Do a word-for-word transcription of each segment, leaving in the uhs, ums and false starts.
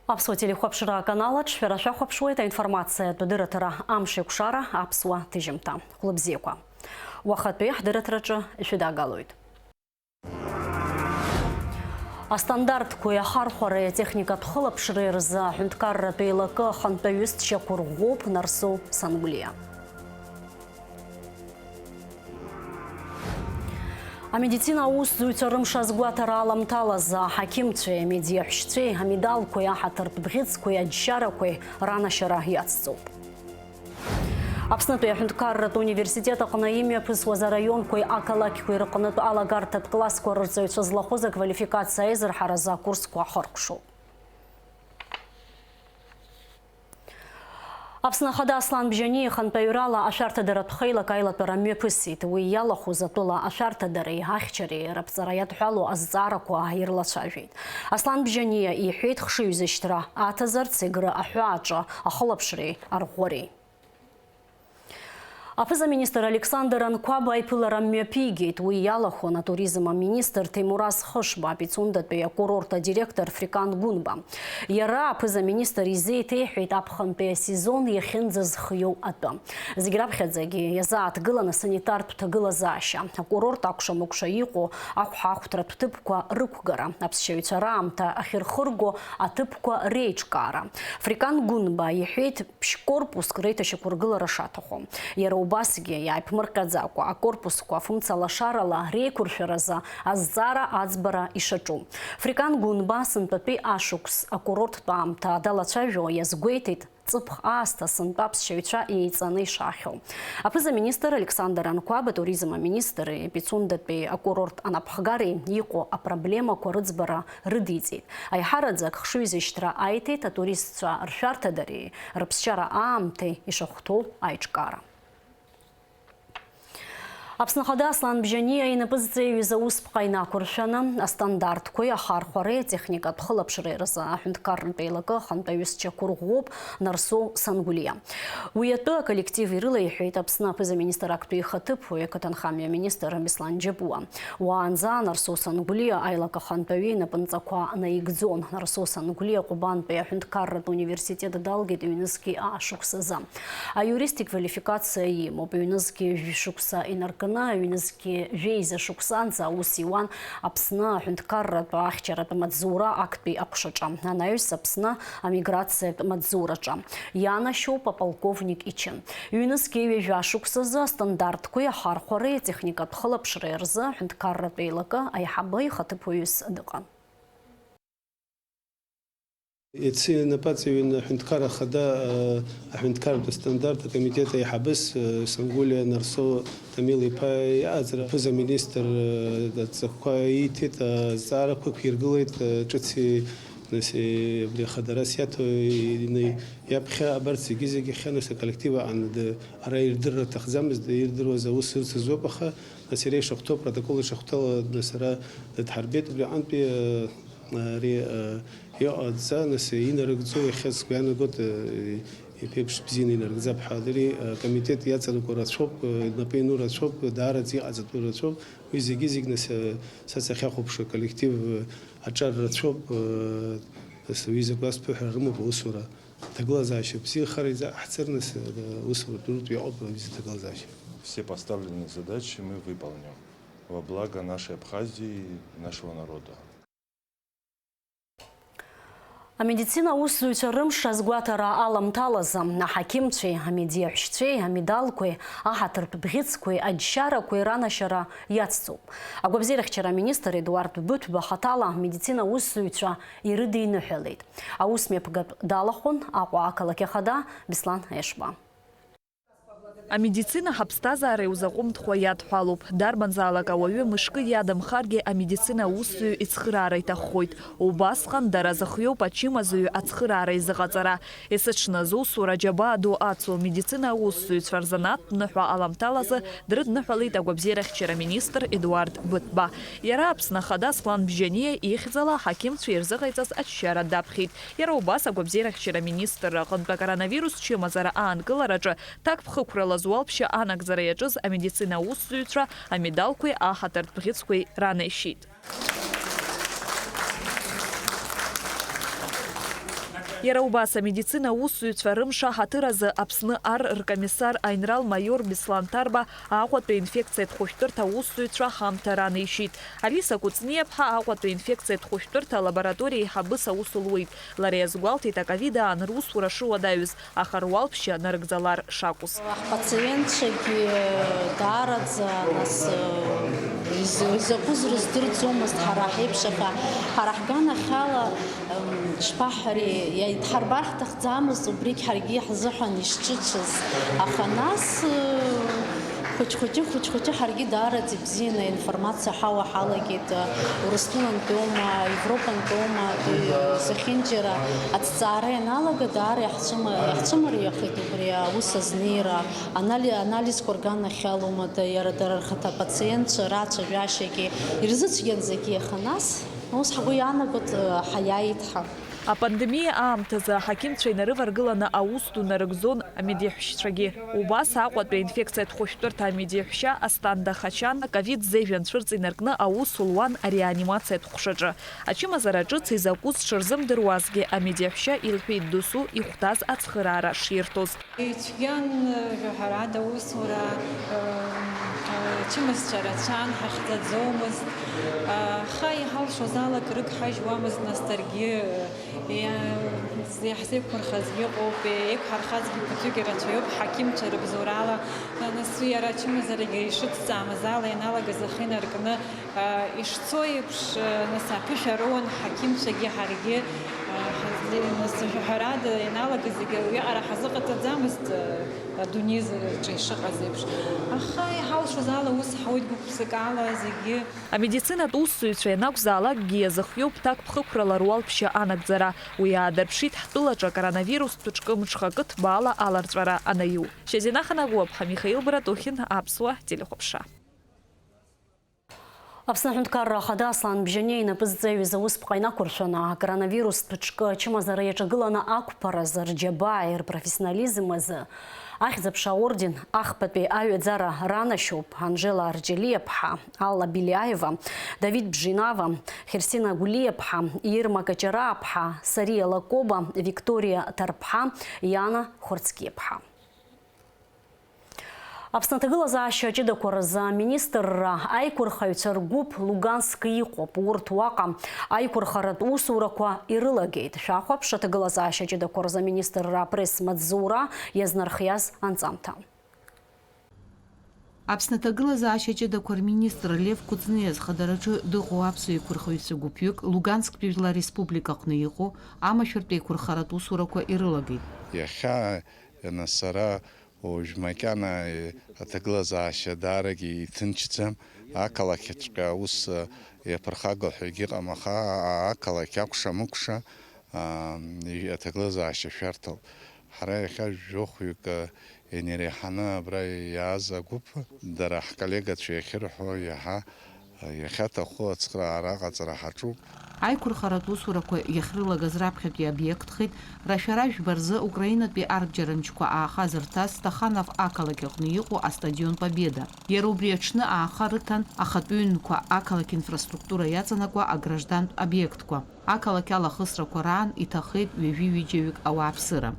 Аԥсуа телехәаԥшра аканал аҿы шәара шәахәаԥшуеит аинформациатә дырраҭара Амш еиқәшара аԥсуа ҭыжьымҭа. Хәлыбзиақәа. Уахатәи ҳдырраҭараҿы шәыдагалоит. Астандартқәеи ахархәареи атехникатә хылаԥшреи рзы аҳәынҭқарратә еилакы ахантәаҩы зшьақәырӷәӷәоуп Нарсоу Сангәлиа. Амедицина аусзуҩцәа рымш азгәаҭара аламҭалазы аҳақьымцәеи амедиаҳәшьцәеи амедалқәеи аҳаҭыртә бӷьыцқәеи аџьшьарақәеи ранашьара иацҵоуп. Аԥснытәи аҳәынҭқарратә университет аҟны имҩаԥысуаз араионқәеи ақалақьқәеи рҟнытә алагарҭатә классқәа рырҵаҩцәа злахәыз аквалификациа аизырҳаразы акурсқәа ахыркәшоуп. Аԥсны Ахада Аслан Бжьаниа ихантәаҩрала ашәарҭадаратә хеилак аилатәара мҩаԥысит. Уи иалахәыз атәыла ашәарҭадареи ахьчареи раԥҵара иадҳәалоу азҵаарақәа ирлацәажәеит. Аслан Бжьаниа иҳәеит, хшыҩзышьҭра аҭазарц Егры аҳәааҿы ахылаԥшреи арӷәӷәареи. Аԥыза-министр Александр Анқәаба аиԥылара мҩаԥигеит. Уи иалахәын атуризм аминистр Ҭемураз Хышба, Пицундатәи акурорт адиректор Фрикан Гәынба. Иара, аԥыза-министр, изеиҭеиҳәеит аԥхынтәи асезон иахьынӡазхиоу атәы. Зегь раԥхьаӡагьы иазааҭгыланы санитартә ҭагылазаашьа, акурорт акәша-мыкәша иҟоу ахәҳахәҭратә ҭыԥқәа рықәгара, аԥсшьаҩцәа раамҭа ахьырхырго аҭыԥқәа реиҿкаара. Фрикан Гәынба иҳәеит, ԥшь-корпуск реиҭашьақәыргылара шаҭаху. Иара убасгьы, иааиԥмырҟьаӡакәа, акорпусқәа фымца лашарала реиқәыршәаразы азҵаара аӡбара ишаҿу. Фрикан Гәынба сынтәатәи ашықәс акурорттә аамҭа далацәажәо иазгәеиҭеит, ҵыԥх аасҭа сынтәа аԥсшьаҩцәа еиҵаны ишаахьоу. Аԥыза-министр Александр Анқәаба, туризм аминистри Пицундатәи акурорт анапхгареи иҟоу апроблемақәа рыӡбара рыдиҵеит. Аиҳараӡак хшыҩзышьҭра аиҭеит атуристцәа ршәарҭадареи рыԥсшьара аамҭеи ишахәҭоу аиҿкаара. Аԥсны Ахада Аслан Бжьаниа инапы зҵеиҩыз аусԥҟа инақәыршәаны, астандартқәеи ахархәареи атехникатә хылаԥшреи рзы аҳәынҭқарратә еилакы ахантәаҩы зшьақәырӷәӷәоуп Нарсоу Сангәлиа. Уи атәы аколлектив ирылеиҳәеит Аԥсны аԥыза-министр актәи ихаҭыԥуаҩ, ақыҭанхамҩа аминистр Беслан Џьапуа. Уаанӡа Нарсоу Сангәлиа аилак ахантәаҩы инапынҵақәа наигӡон. Нарсоу Сангәлиа Ҟәбантәи аҳәынҭқарратә университет далгеит ҩнызқьи аа шықәсазы. Аиурист иквалификациа имоуп. Ҩнызқьи жәшықәса инаркны, ҩнызқьи жәеиза шықәсанӡа аус иуан Аԥсны аҳәынҭқарратә ахьчаратә маҵзура актәи аҟәшаҿы, анаҩс Аԥсны амиграциатә маҵзураҿы. Ианашьоуп аполковник ичын. Ҩнызқьи ҩажәа шықәсазы астандартқәеи ахархәареи атехникатә хылаԥшреи рзы аҳәынҭқарратә еилакы аиҳабы ихаҭыԥуаҩыс дыҟан. Иацы инапаҵаҩын аҳәынҭқар ахада, аҳәынҭқарратә астандарт акомитет аиҳабыс, Сангәлиа Нарсоу Ҭамел-иԥа иҟаҵара, аԥыза-министр адҵақәа ииҭеит, азҵаарақәа ықәиргылеит, ҿыци, нас, абри ахадарас иаҭо, ины, иаԥхьа абарҭ зегьы-зегьы ахьаныс аколлектив аан, д-, ара ирдырра аҭахӡамызт, ирдыруаз аус ырцызоуп, аха, нас, иара ишахәҭоу, апротокол ишахәҭала, нас, ара дыдҳарбеит, убри аҟынтәи, Ари, э, иҟаҵа, нас, инарыгӡо иахьа сгәы иаанагоит, э, иԥеиԥш бзианы инарыгӡап ҳәа. Ари, э, акомитет иаҵанакуа рацәоуп, э, инапы иану рацәоуп, даараӡа иҟаҵатәу рацәоуп. Уи зегьы-зегь, нас, э, са сахьахәаԥшуа аколлектив, э, аҿар рацәоуп, э, нас, уи закәу асҳәо ҳәа рымоуп аусура. Аҭагылазаашьа бзиахара изаҳцар, нас, э, аусура дуртә иҟоуп, э, бзиа аҭагылазаашьа. Все поставленные задачи мы выполним во благо нашей Абхазии и нашего народа. Амедицина аусзуҩцәа рымш азгәаҭара аламҭалазы, аҳақьымцәеи, амедиаҳәшьцәеи, амедалқәеи, аҳаҭыртә бӷьыцқәеи, аџьшьарақәеи ранашьара иацҵоуп. Агәабзиарахьчара аминистр Едуард Быҭәба хаҭала амедицина аусзуҩцәа ирыдиныҳәалеит. Аус мҩаԥгатә далахәын Аҟәа ақалақь ахада Беслан Ешба. Амедицина ҳаԥсҭазаара иузаҟәымҭхо иадҳәалоуп. Дарбанзаалак ауаҩы мышкы иадамхаргьы амедицина аусзуҩ ицхыраара иҭаххоит. Убасҟан дара зыхиоуп ачымазаҩ ацхыраара изыҟаҵара. Есыҽны зусура џьабаа ду ацу амедицина аусзуҩцәа рзанааҭтә ныҳәа аламҭалазы дрыдныҳәалеит агәабзиарахьчара министр Едуард Быҭәба. Иара Аԥсны Ахада Аслан Бжьаниа ихьӡала аҳақьымцәа ирзыҟаиҵаз аччара даԥхьеит. Иара убас агәабзиарахьчара министрра аҟынтә акоронавирус чымазара аанкылараҿы ҭакԥхықәрала зуалԥшьа анагӡара иаҿыз амедицина аусзуҩцәа амедалқәеи аҳаҭыртә бӷьыцқәеи ранеишьеит. Иара убас амедицина аусзуҩцәа рымш аҳаҭыр азы Аԥсны ар ркомиссар аинрал-маиор Беслан Ҭарба Аҟәатәи аинфекциатә хәышәтәырҭа аусзуҩцәа ҳамҭа ранеишьеит. Алиса Кәыҵниаԥҳа Аҟәатәи аинфекциатә хәышәтәырҭа алабораториа еиҳабыс аус луеит. Лара иазгәалҭеит аковид аан русура шыуадаҩыз, аха руалԥшьа нарыгӡалар шакәыз. Ҳпациентцәагьы даараӡа, нас, изакәыз рыздырӡомызт ҳара ҳеиԥш, аха ҳара ҳганахьала, ишԥаҳҳәари, иа-, дҳарбар ҳҭахӡамызт, убригь ҳаргьы иаҳзыҳәан ишҿыцәыз. Аха нас, хәыҷ-хәыҷы, хәыҷ-хәыҷы ҳаргьы даараӡа ибзианы аинформациа ҳауа ҳалагеит. Урыстәылантәиоума, Европантәиоума, зехьынџьара аҭҵаара ианалага, даара иаҳцәыма-, иаҳцәымыриахеит убри аус азнеира, анали-, анализқәа рганахьалома, да, иара дара рхаҭа апациентцәа рацәажәашьагьы ирзыцәгьан зегьы, аха нас, ус ҳгәы иаанагоит, ҳаиааит ҳәа. Апандемиа аамҭазы аҳақьымцәа инарываргыланы аус ду нарыгӡон амедеҳәшьцәагьы. Убас Аҟәатәи аинфекциатә хәышәтәырҭа амедеҳәшьа Асҭанда Хачан аковид зежә анцәырҵ инаркны аус луан ареанимациатә ҟәшаҿы. Ачымазара ҿыц изакәыз дшырзымдыруазгьы, амедеҳәшьа илҳәеит досу ихәҭаз ацхыраара ширҭоз. Ицәгьан, жәаҳәарада, аусура, ачымазцәа рацәан, ҳахьӡаӡомызт. Аха иҳалшоз ала акрыгҳажьуамызт, нас даргьы, иа-, иаҳзеиқәырхазгьы ыҟоуп, еиқәҳархазгьы ԥыҭҩык ирацәаҩуп, ҳақьымцәа рыбзоурала. Нас уи иара ачымазарагьы ишыцҵаамыз ала ианалагаз ахы инаркны, ишцо еиԥш, нас аԥышәа роуан ҳақьымцәагьы ҳаргьы, ҳазле-, нас, ҳәарада, ианалагаз зегьы уиаҟара ҳазыҟаҵаӡамызт, адунеи заҵәы ишыҟаз еиԥш. Аха иҳалшоз ала ус ҳауеит гәык-ԥсыкала зегьы. Амедицинатә усзуҩцәа ианакәзаалакгьы иазыхиоуп ҭакԥхықәрала руалԥшьа анагӡара. Уи аадырԥшит ҳтәылаҿы акоронавирустә ҿкы мҽхакы ҭбаала аларҵәара анаиу. Шьазина Ханагәаԥҳа, Михаил Братухин, Аԥсуа телехәаԥшра. Аԥсны Аҳәынҭқарра Ахада Аслан Бжьаниа инапы зҵаҩыз аусԥҟа инақәыршәаны, акоронавирустә ҿкы ачымазара иаҿагыланы ақәԥаразы рџьабааи рпрофессионализм азы Ахьӡ-аԥша аорден ахԥатәи аҩаӡара ранашьоуп Анжела Арҷелиаԥҳа, Алла Белиаева, Давид Бжинава, Херсина Гәлиаԥҳа, Ирма Каҷарааԥҳа, Сариа Лакоба, Викториа Ҭарԥҳа, Иана Хәарцкиаԥҳа. Аԥсны аҭагылазаашьа ҷыдақәа рзы аминистрра аиқәырхаҩцәа ргәыԥ Луганск иҟоуп. Урҭ уаҟа аиқәырхаратә усурақәа ирылагеит. Шәахәаԥш аҭагылазаашьа ҷыдақәа рзы аминистрра апресс-маҵзура иазнархиаз анҵамҭа. Аԥсны аҭагылазаашьа ҷыдақәа рминистр Лев Кәыҵниа зхадараҿы дыҟоу аԥсуа еиқәырхаҩцәа гәыԥҩык Лугансктәи Жәлар Республика аҟны иҟоу амашәыртә еиқәырхаратә усурақәа ирылагеит. Иахьа Нас сара уажә макьана аҭагылазаашьа даарагьы иҭынчӡам. Ақалақьҵәҟьа аус иаԥырхагоу ҳәа егьыҟам, аха ақалақь акәша-мыкәша, аа, аҭагылазаашьа шәарҭоуп. Ҳара иахьа жәохәҩык ианиреиҳаны абра иааз агәыԥ, дара ҳколлегацәа иахьырҳәо иаҳа Иахьаҭаху ацхыраара аҟаҵара ҳаҿуп. Аиқәырхаратә усурақәа иахьрылагаз раԥхьатәи обиектхеит рашәара жәба рзы Украинатәи арбџьар мчқәа ааха зырҭаз Стаханов ақалақь аҟны иҟоу астадион Победа. Иара убри аҽны ааха рыҭан ахатәы ҩнқәа, ақалақь инфраструктура иаҵанакуа аграждантә обиектқәа. Ақалақь алахысрақәа раан иҭахеит ҩажәи ҩыџьаҩык ауааԥсыра.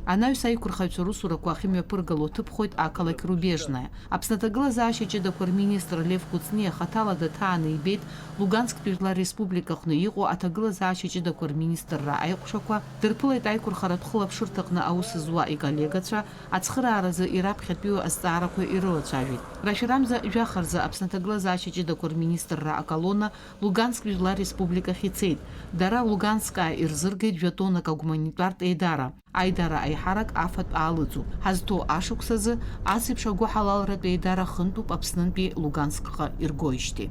Анаҩс аиқәырхаҩцәа русурақәа ахьымҩаԥыргало ҭыԥхоит ақалақь Рубежная. Аԥсны аҭагылазаашьа ҷыдақәа рминистр Лев Кәыҵниа хаҭала даҭааны ибеит Лугансктәи Жәлар Республика аҟны иҟоу аҭагылазаашьа ҷыдақәа рминистрра аиҟәшақәа, дырԥылеит аиқәырхаратә хылаԥшырҭаҟны аус зуа иколлегацәа, ацхырааразы ираԥхьатәиу азҵаарақәа ирылацәажәеит. Рашәарамза жәаха рзы Аԥсны аҭагылазаашьа ҷыдақәа рминистрра аколонна Луганск Жәлар Республикахь ицеит. Дара Луганскаа ирзыргеит жәа-тоннак агуманитартә еидара. Аидара аиҳарак афатә аалыҵуп. Ҳазҭоу ашықәс азы ас еиԥш агәыҳалалратә еидара хынтәуп Аԥснынтәи Луганскҟа иргоижьҭеи.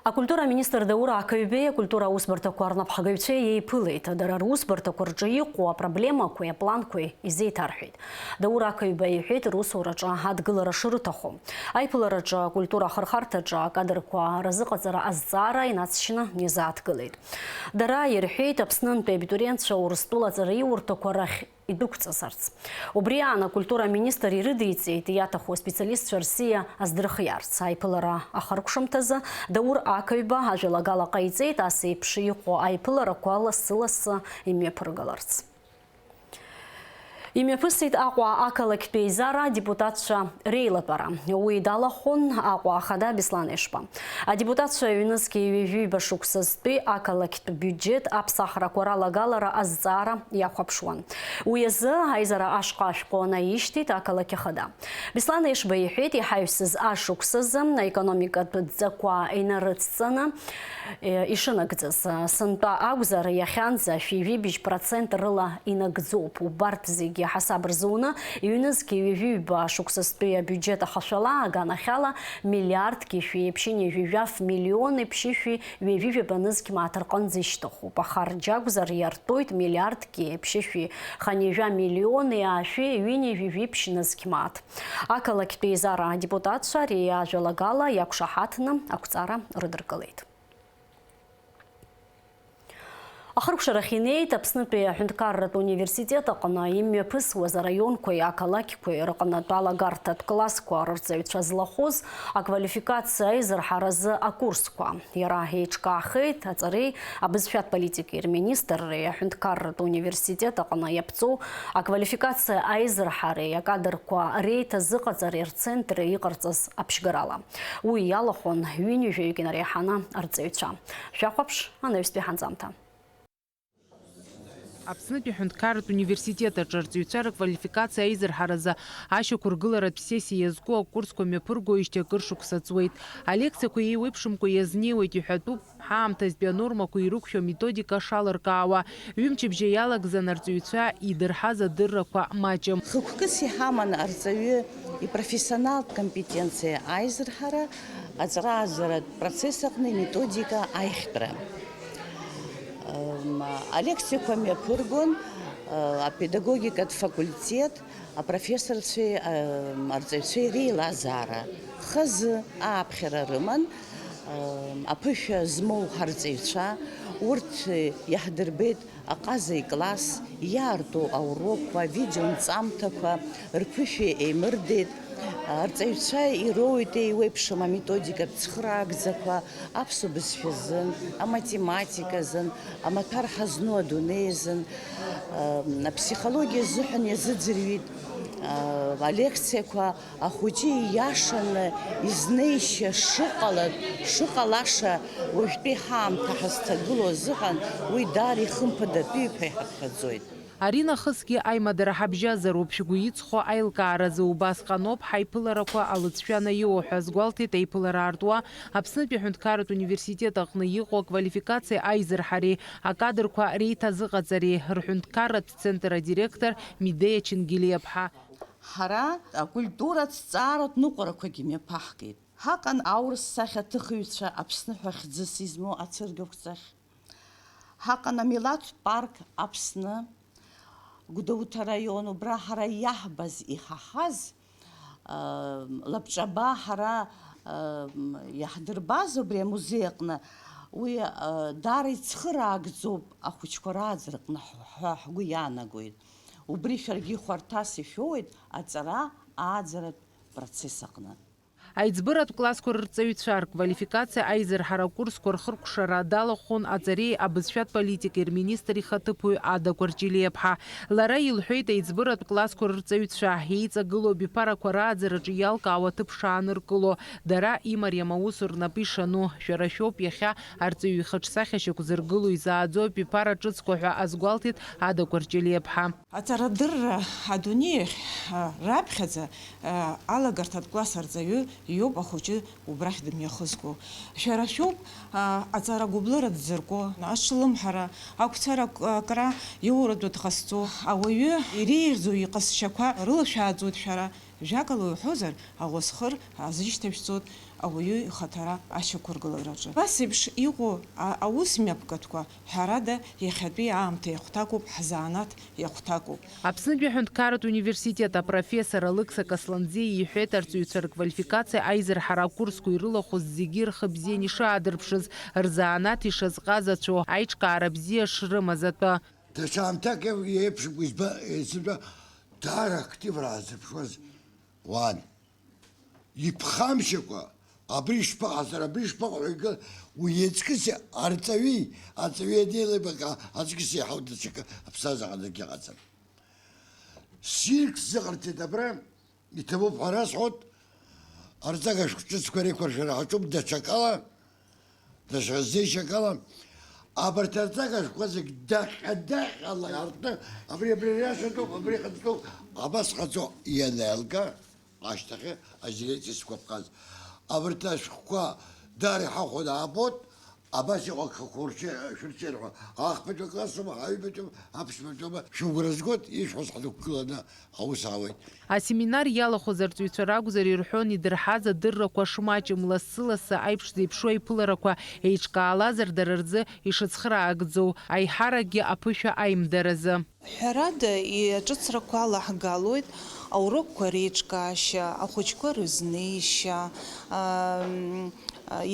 Акультура аминистр Даур Ақаҩбеи акультура аусбарҭақәа рнапхгаҩцәа еиԥылеит. Дара русбарҭақәа рҿы иҟоу апроблемақәеи апланқәеи изеиҭарҳәеит. Даур Ақаҩба иҳәеит русураҿы адгылара шрыҭаху. Аиԥылараҿы акультура ахырхарҭаҿы акадрқәа рзыҟаҵара азҵаара инаҵшьны иазааҭгылеит. Дара ирҳәеит, Аԥснынтәи абитуриентцәа Урыстәыла аҵараиурҭақәа рахь идәықәҵазарц. Убри аан акультура аминистр ирыдиҵеит иаҭаху аспециалистцәа рсиа аздырхиарц. Аиԥылара ахыркәшамҭазы Даур Ақаҩба ажәалагала ҟаиҵеит ас еиԥш иҟоу аиԥыларақәа лассы-лассы имҩаԥыргаларц. Имҩаԥысит Аҟәа ақалақьтә еизара адепутатцәа реилатәара. Уи далахәын Аҟәа ахада Беслан Ешба. Адепутатцәа ҩнызқьи ҩажәиба шықәсазтәи ақалақьтә биуџьет аԥсахрақәа ралагалара азҵаара иахәаԥшуан. Уи азы аизара ашҟа ашәҟәы анаишьҭит ақалақь ахада. Беслан Ешба иҳәеит, иҳаҩсыз ашықәсазы аекономикатә дҵақәа инарыцҵаны, е, ишынагӡаз, сынтәа акәзар, иахьанӡа шәи жәибжь процент рыла инагӡоуп. Убарҭ зегьы ҳасаб рзуны, ҩнызқьи ҩажәиба шықәсазтәи абиуџьет ахашәала аганахьала миллиардки шәи ԥшьынҩажәи жәаф миллиони ԥшьышәи ҩажәи жәаба нызқь мааҭ рҟынӡа ишьҭыхуп. Аха рџьакәзар иартәоит миллиардки ԥшьышәи ханҩажәа миллиони аашәи ҩынҩажәи жәиԥшь нызқь мааҭ. Ақалақьтә еизара адепутатцәа ари ажәалагала иақәшаҳаҭны ақәҵара рыдыркылеит. Ахыркәшарахь инеит Аԥснытәи аҳәынҭқарратә университет аҟны имҩаԥысуаз араионқәеи ақалақьқәеи рҟнытә алагарҭатә классқәа рырҵаҩцәа злахәыз аквалификациа аизырҳаразы акурсқәа. Иара еиҿкаахеит аҵареи абызшәатә политикеи рминистрреи аҳәынҭқарратә университет аҟны иаԥҵоу аквалификациа аизырҳареи акадрқәа реиҭазыҟаҵареи рцентри иҟарҵаз аԥшьгарала. Уи иалахәын ҩынҩажәаҩык инареиҳаны арҵаҩцәа. Шәахәаԥш анаҩстәи ҳанҵамҭа. Аԥснытәи аҳәынҭқарратә университет аҿы арҵаҩцәа рквалификациа аизырҳаразы ашьақәыргыларатә сессиа иазку акурсқәа мҩаԥыргоижьҭеи акыр шықәса ҵуеит. Алекциақәа еиуеиԥшымкәа иазнеиуеит, иҳәатәуп, ҳаамҭазтәи анормақәа ирықәшәо аметодика шалыркаауа. Ҩымчыбжьа иалагӡан арҵаҩцәа идырҳаз адыррақәа маҷым. Хықәкыс иҳаман арҵаҩы ипрофессионалтә компетенциа аизырҳара, аҵара-ааӡаратә процесс аҟны иметодика аихтәра. М, алекциақәа мҩаԥыргон, э, апедагогикатә факультет апрофессорцәеи, э, арҵаҩцәеи реилазаара. Хазы ааԥхьара рыман, э, аԥышәа змоу ҳарҵаҩцәа, урҭ, э, иаҳдырбеит аҟаза икласс, иаарту аурокқәа, авидеонҵамҭақәа рԥышәа еимырдеит. Арҵаҩцәа ироуеит еиуеиԥшым аметодикатә цхыраагӡақәа аԥсуа бызшәа азын, аматематика азын, амаҭәар ҳазну адунеи азын, аԥсихологиа азыҳәан иазыӡырҩит алекциақәа, ахәыҷы ииашаны изнеишьа шыҟала-, шыҟалаша уажәтәи ҳаамҭа ҳазҭагылоу азыҳәан уи даара ихымԥадатәиуп ҳәа иҳаԥхьаӡоит. Аринахысгьы аимадара ҳабжьазароуп, шәгәы иҵхо аилкааразы убасҟаноуп ҳаиԥыларақәа алыҵшәа анаиуа ҳәа азгәалҭеит аиԥылара аартуа Аԥснытәи аҳәынҭқарратә университет аҟны иҟоу аквалификациа аизырҳареи акадрқәа реиҭазыҟаҵареи рҳәынҭқарратә центр адиректор Медеиа Чингелиаԥҳа. Ҳара акультуратә, зҵааратә ныҟәарақәагьы мҩаԥаҳгеит. Ҳаҟан аурыс сахьаҭыхыҩцәа Аԥсны ҳәа хьӡыс измоу ацәыргақәҵахь. Ҳаҟан амилаҭтә парк Аԥсны, Гәдоуҭа араион, убра ҳара иаҳбаз, иҳаҳаз, аа, лабҿаба ҳара, аа, иаҳдырбаз убри амузеи аҟны, уи, аа, даара ицхыраагӡоуп ахәыҷқәа рааӡараҟны ҳәа ҳгәы иаанагоит. Убри шәаргьы хәарҭас ишәоуеит аҵара ааӡаратә процесс аҟны. Аиҵбыратә классқәа рырҵаҩцәа рквалификациа аизырҳара акурсқәа рхыркәшара далахәын аҵареи абызшәатә политикеи рминистр ихаҭыԥуаҩ Ада Гәарҷелиаԥҳа. Лара илҳәеит, аиҵбыратә классқәа рырҵаҩцәа еиҵагылоу абиԥарақәа рааӡараҿы иалкаау аҭыԥ шааныркыло, дара имариам аусура рнапы ишану. Шәара шәоуп иахьа арҵаҩы ихаҿсахьа шьақәзыргыло изааӡо абиԥара ҿыцқәа ҳәа азгәалҭеит Ада Гәарҷелиаԥҳа. Аҵарадырра адунеиахь, а, раԥхьаӡа, а, алагарҭатә класс арҵаҩы иоуп ахәыҷы убрахь дымҩахызго. Шәара шәоуп, а, аҵара гәыблыра дзырку, ашлымҳара, ақәцара ак-, акра иоуратәы дҟазҵо. Ауаҩы иреиӷьӡоу иҟазшьақәа рылшәааӡоит шәара. Жәакала уҳәозар, аӷәасхыр азышьҭашәҵоит ауаҩы ихаҭара ашьақәыргылараҿы. Абас еиԥш иҟоу а-, аус мҩаԥгатәқәа, ҳәарада, иахьатәи аамҭа иахәҭакуп, ҳзанааҭ иахәҭакуп. Аԥснытәи аҳәынҭқарратә университет апрофессор Алықьса Касланӡиа иҳәеит, арҵаҩцәа рквалификациа аизырҳара акурсқәа ирылахәыз зегьы рхы бзианы ишаадырԥшыз, рзанааҭ ишазҟазацәоу, аиҿкаара бзиа шрымаз атәы. Даҽа аамҭак еиԥшымкәа изба-, сыжәа даара активра аазырԥшуаз уан. Иԥхамшьакәа, абри ишԥаҟасҵара, абри ишԥаҟоу ҳәа икы, уи иаҵкьыси арҵаҩи, арҵаҩы ианеилибака, аҵкьыс еиҳау даҽакы аԥсҭазаара ҟаҵаны иҟаӡам. Ссирк сзыҟарҵеит абра, иҭабуп ҳәа расҳәоит, арҵага шәҟәы ҿыцқәа реиқәыршәара ҳаҿуп даҽакала, даҽа зеишьакала. Абарҭ арҵага шәҟәқәа зегь даҟьа-даҟьала иаартны, абри, абри ариашатәуп, абри ҟаҵатәуп, абас ҟаҵо ианеилга, ашьҭахьы азелитсис сгәаԥхаз. Абарҭ ашәҟәқәа даара иҳахәо даабоит, абас иҟоу агхақәа урҽеи-, шәырҽеирҳәа. Ахԥатәи аклассума, аҩбатәиума, аԥшәматәиума, шәыгәра згоит, ишәҳәоз ҳнықәгыланы аус аауеит. Асеминар иалахәыз арҵаҩцәа ракәзар, ирҳәон идырҳаз адыррақәа шмаҷым, лассы-лассы аиԥш зеиԥшу аиԥыларақәа еиҿкаалазар, дара рзы ишыцхраагӡоу, аиҳаракгьы аԥышәа аимдаразы. Ҳәарада, аҿыцрақәа алаҳгалоит, аурокқәа реиҿкаашьа, ахәыҷқәа рызнеишьа, ам,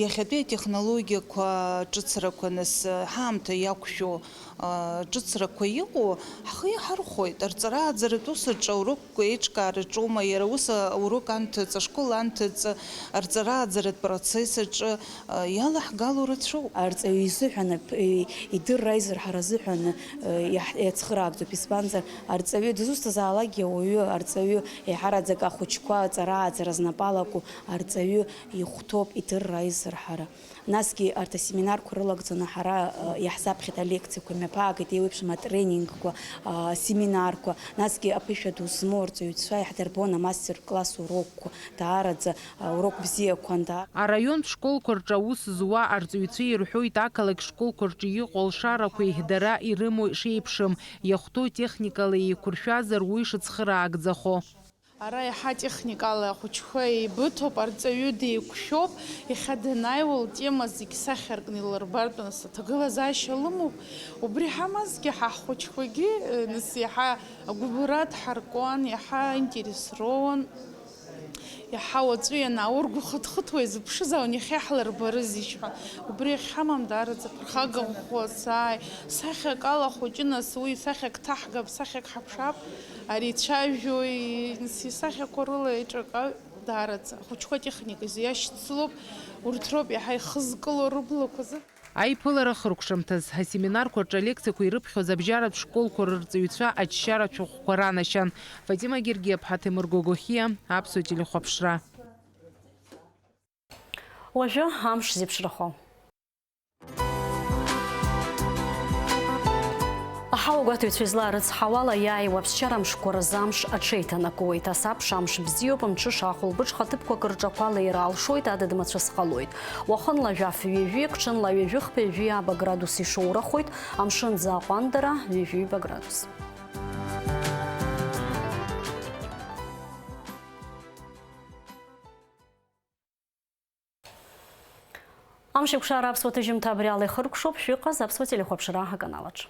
иахьатәи атехнологиақәа ҿыцрақәа, нас, ҳаамҭа иақәшәо, а, ҿыцрақәа иҟоу, ҳхы иаҳархәоит. Арҵара-ааӡаратә ус аҿы аурокқәа еиҿкаараҿоума, иара ус аурок анҭыҵ, ашкол анҭыҵ, арҵара-ааӡаратә процесс аҿы, а, иалаҳгало рацәоуп. Арҵаҩы изыҳәан, ап-, и-, идырра аизырҳара азыҳәан, а, иаҳ-, иацхыраагӡоуп, избанзар, арҵаҩы дызусҭазаалакгьы ауаҩы, арҵаҩы еиҳараӡак ахәыҷқәа аҵара-ааӡара знапы алаку арҵаҩы ихәҭоуп идырра аизырҳара. Насгьы арҭ асеминарқәа рылагӡаны ҳара, а, иаҳзаԥхьеит алекциақәа, имҩаԥаагеит еиуеиԥшым атренингқәа, а, асеминарқәа, насгьы аԥышәа ду змоу арҵаҩцәа иаҳдырбон амастер-класс урокқәа, даараӡа, а, урок бзиақәан, даа-. Араионтә школқәа рҿы аус зуа арҵаҩцәа ирҳәоит ақалақь школқәа рҿы иҟоу алшарақәеи дара ирымоу шеиԥшым, иахәҭоу техникала еиқәыршәазар уи шыцхыраагӡахо. Ара иаҳа техникала ахәыҷқәа еибыҭоуп, арҵаҩы деиқәшәоуп, иахьа данааиуа лтема зегь сахьаркны илырбартә, нас аҭагылазаашьа лымоуп. Убри ҳамазҭгьы ҳа ҳхәыҷқәагьы, э, нас иаҳа агәыбылра дҳаркуан, иаҳа аинтерес роуан. Иаҳа уаҵәы ианааургәыхыҭхыҭуа изыԥшыз ауан, иахьа иаҳлырбарызишь ҳәа. Убри ахьҳамам даараӡа ԥырхага ӷәӷәа сааи, сахьак ала хәыҷы, нас уи сахьак ҭаҳгап, сахьак ҳаԥшаап. Ари ицәажәои, нас исахьақәа рыла еиҿакааҩ даараӡа. Ахәыҷқәа атехниказ иашьцылоуп, урҭ роуп иаҳа ихызкыло рыблақәа зы. Аиԥылара хыркәшамҭаз, асеминарқәа рҿы алекциақәа ирыԥхьоз абжьаратә школқәа рырҵаҩцәа аччаратә шәҟәқәа ранашьан. Фатима Гергиаԥҳа, Ҭемыр Гогохиа, Аԥсуа телехәаԥшра. Уажәы амш зеиԥшрахо. Аҳауагәаҭаҩцәа излаарыцҳауала, иааиуа аԥсшьара мшқәа рзы амш аҽеиҭанакуеит. Ас аԥш амш бзиоуп, мҽыша ахәылбыҽха ҭыԥқәак рҿы ақәа леира алшоит, адыд-мацәыс ҟалоит. Уахынла жәаф ҩажәи, ҽынла ҩажәи хԥа, ҩажәи ааба градус ишоурахоит, амшын ӡы аҟәандара ҩажәи ҩба градус. Амш еиқәшара аԥсуа ҭыжьымҭа абри ала ихыркәшоуп, шәыҟаз аԥсуа телехәаԥшра аканалаҿ.